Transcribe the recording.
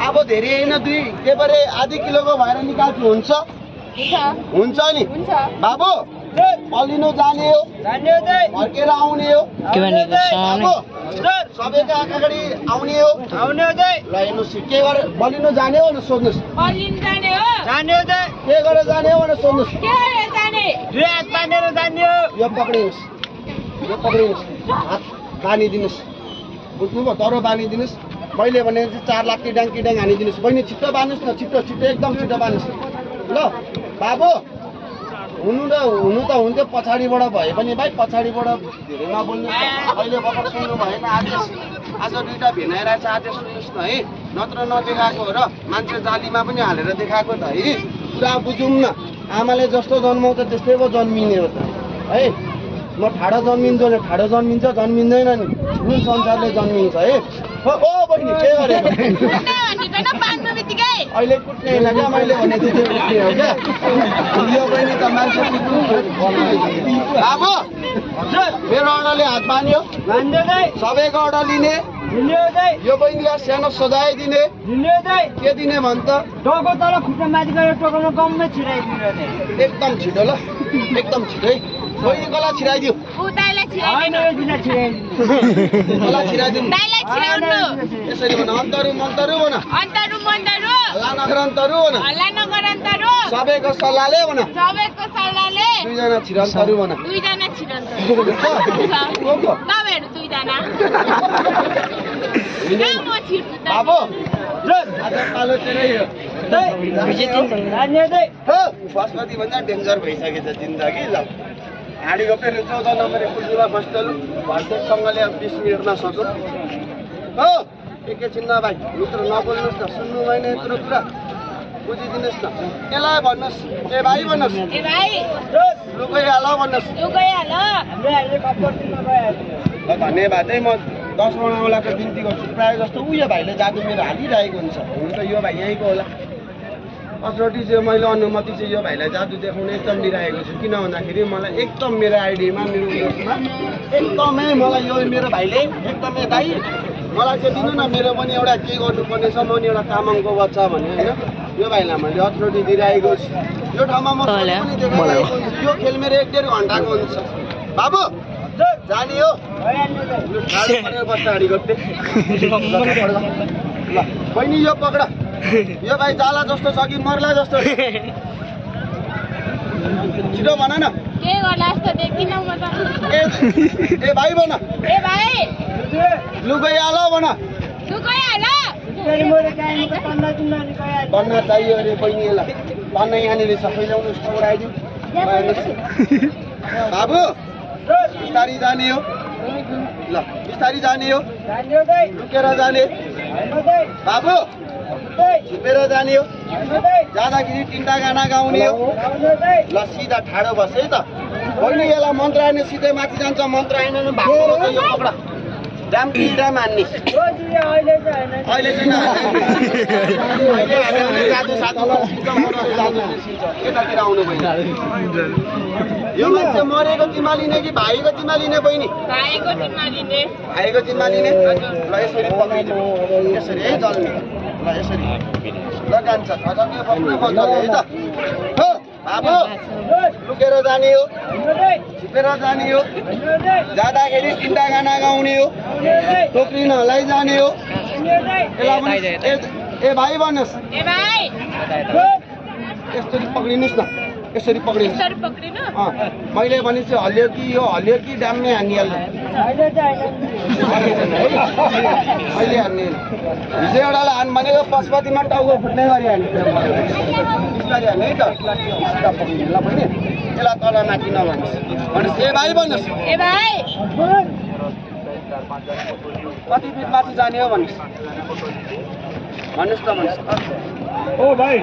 अब धेरै होइन 2 के परे आधी किलोको भएर निकाल्छु हुन्छ हुन्छ नि बाबु पल्लिनु जाने हो फर्केर आउने हो बाबु सबैको अगाडि आउने हो ल हेर्नुहोस् के गरेर बलिनु जाने हो भनेर सोध्नुहोस् के गरेर जाने हो भनेर सोध्नुहोस् यो पक्रिनुहोस् हात बानिदिनुहोस् बुझ्नुभयो तर बानिदिनुहोस् मैले भने चाहिँ 4 लाख किडाङ हानिदिनुहोस् बहिनी छिट्टो बान्नुहोस् न छिट्टो एकदम छिट्टो बान्नुहोस् ल बाबु हुनु त हुन्थ्यो पछाडिबाट भए पनि भाइ पछाडिबाट धेरै नबोल्नुहोस् अहिले भर्खर सुन्नु भएन आज 2टा भिनाइरहेछ आज सुन्नुहोस् न है नत्र नदेखाएको हो र मान्छे जालीमा पनि हालेर देखाएको त है कुरा बुझौँ न आमाले जस्तो जन्माउँछ त्यस्तै पो जन्मिने हो त है म ठाडो जन्मिन्छ भने ठाडो जन्मिँदैन नि जुन संसारले जन्मिन्छ है ओ बहिनी के गरेको अहिले कुट्ने होइन क्या मैले भनेको त्यो कुट्ने हो क्या यो बहिनी त मान्छे बाबु मेरो अर्डरले हात बान्यो सबैको अर्डर लिने यो बहिनीलाई सानो सजाइदिने के दिने भन् त एकदम छिटो ल एकदम छिटो है बहिनी कसलाई छिराइदियो यसरी भन अन्तरु मन्तरु भन हल्ला नगरन्तरु सबैको सल्लाहले भन दुईजना छिरन्तरु भन बाबु आज पालो तेरै हो फर्स्टपति भन्दा डेन्जर भइसकेछ जिन्दगी ल हाँडीको पनि 14 नम्बरको कुलजुला बस्टल भर्सेससँगले 20 मिनटमा सक्यो हो एकैछिन न भाइ मित्र नबोल्नुहोस् न सुन्नु भएन यत्रो कुरा बुझिदिनुहोस् न यसलाई भन्नुहोस् ए भाइ भन्नुहोस् लु गइहाल भन्नुहोस् ल धन्यवाद है म 10 बनाउलाको बिन्ती गर्छु प्रायः जस्तो यो भाइले जादु मेरो हालिरहेको हुन्छ हुनु त यो भाइ यहीँको होला अथोरिटी चाहिँ मैले अनुमति चाहिँ यो भाइलाई जादु देखाउन एकदम दिइरहेको छु किन भन्दाखेरि मलाई एकदम मेरो आइडीमा मेरो उयसमा एकदमै मलाई यो मेरो भाइले एकदमै दाइ मलाई चाहिँ दिनु न मेरो पनि एउटा के गर्नुपर्ने छ म नि एउटा तामाङको बच्चा भने होइन यो भाइलाई मैले अथोरिटी दिइरहेको छु यो ठाउँमा म पनि देखाइरहेको हुन्छु यो खेल मेरो 1.5 घन्टाको हुन्छ बाबु जाने हो बस्दा अगाडि गर्दै ल बहिनी यो पक्ड यो भाइ जाला जस्तो छ कि मर्ला जस्तो छिटो भन न के गर्ला जस्तो देखिनौ म त ए भाइ भन ए भाइ लु गइहाल भन लु गइहाल भन्न चाहियो अरे बहिनीलाई भन्न यहाँनिर सबै ल्याउनु उडाइदिउँ बाबु बिस्तारी जाने हो ल बिस्तारी जाने हो लुकेर जाने बाबु छिपेर जाने हो जाँदाखेरि 3टा गाना गाउने हो ल सिधा ठाडो बस है त बहिनी यसलाई मन्त्र हान्ने सिधै माथि जान्छ मन्त्र हान्ने भागो यो पक्ड ड्याम कि ड्याम हान्ने अहिले चाहिँ जादु यतातिर आउनु बहिनी यो मान्छे मरेको जिम्मा लिने कि भाइको जिम्मा लिने बहिनी भाइको जिम्मा लिने ल यसरी पक्रिदिनु यसरी है जल्ने ल यसरी ल जान्छ ठचक्कै पक्रिनु मजाले है त हो बाबु लुकेर जाने हो छिपेर जाने हो जाँदाखेरि 3टा गाना गाउने हो टोक्रिन हल्लाइजाने हो ए भाइ भन्नुहोस् यसरी पक्रिनुहोस् न यसरी पक्रिनुहोस् मैले भने चाहिँ हल्यो कि यो हल्यो कि ड्याममै हानिहाल्नु अहिले हान्ने हिजो एउटालाई हान भनेको पशुपतिमा टाउको फुट्ने गरी हान्ने बिस्तारै हान्ने है त सिधा पक्रिनु ल बहिनी यसलाई तल माथि नभन्नुहोस् ए भाइ भन्नुहोस् कति फिट माथि जाने हो भन्नुहोस् त भन्नुहोस् ओ भाइ